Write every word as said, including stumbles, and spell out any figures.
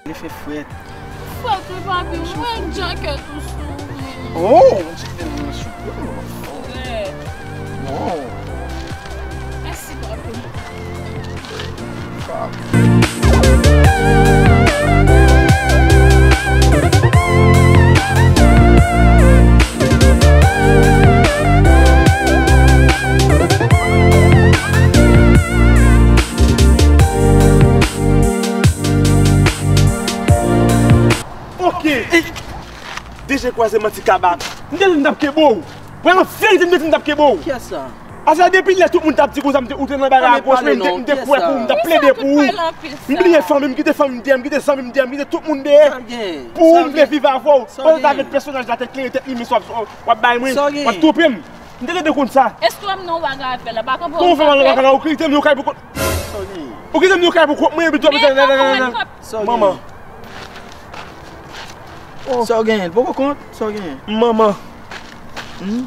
Li fè frèt. Frèt wi papi, mwen djakèt ou sou mwen. Oh, mwen ti te mwen sou. Frèt. Wow. Mèsi papi. Ok. De je kwaze manti kaba. M te di m t ap kenbe w. Pran verite m te di m t ap kenbe w. Kiyès sa? Asa depi lè tout moun t ap di konsa m te ou te nan bagay a goch men m te m te kwè pou ou, m t ap plede pou ou. M bliye fanmi m, kite fanmi m dèyè m, kite zanmi m dèyè m, kite tout moun dèyè. Pou ou m vle viv avè w. Pandan ta vle pèsonaj la te klere tèt li men w ap bay mwen, w ap twonpe m. M te tande konn sa. Èske w wè m nan yon bagay avè l la? Pa kanpe. Kòman w fè m al nan bagay la? Ou kite m yon kay pou kont. Ou kite m yon kay pou kont mwen epi twonpe nan nan nan nan. Manman. Sa w genyen? Poko kont? Sa w genyen? Manman. Hmm?